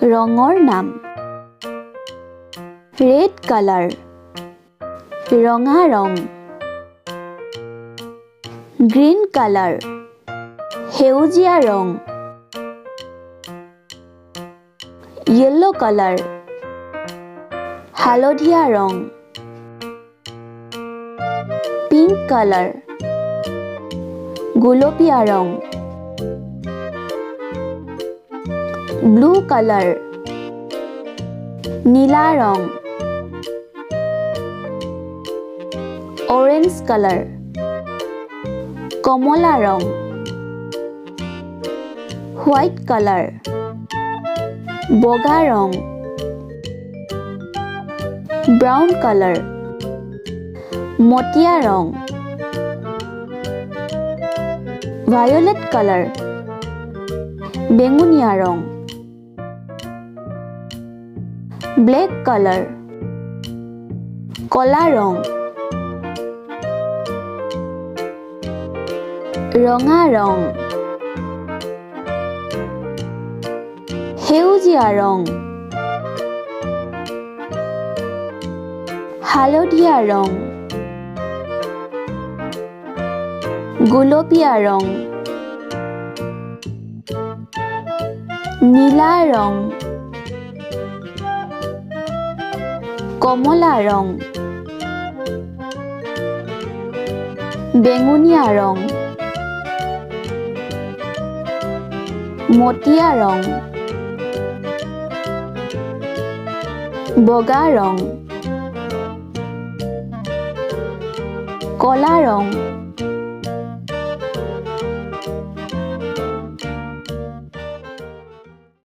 ৰঙৰ নাম। Red colour, ৰঙা ৰং। গ্ৰীণ কালাৰ, সেউজীয়া ৰং। য়েল্ল' কালাৰ, হালধীয়া ৰং। পিংক কালাৰ, গোলপীয়া ৰং। ব্লু কালাৰ, নীলা ৰং। অৰেঞ্জ কালাৰ, কমলা ৰং। হোৱাইট কালাৰ, বগা ৰং। ব্ৰাউন কালাৰ, মটীয়া ৰং। ভায়োলেট কালাৰ, বেঙুনীয়া ৰং। ব্লেক কালাৰ, কলা ৰং। ৰঙা ৰং। সেউজীয়া ৰং। হালধীয়া ৰং। গোলপীয়া ৰং। নীলা ৰং। কমলা ৰং। বেঙুনীয়া ৰং। মটীয়া ৰং। বগা ৰং। কলা ৰং।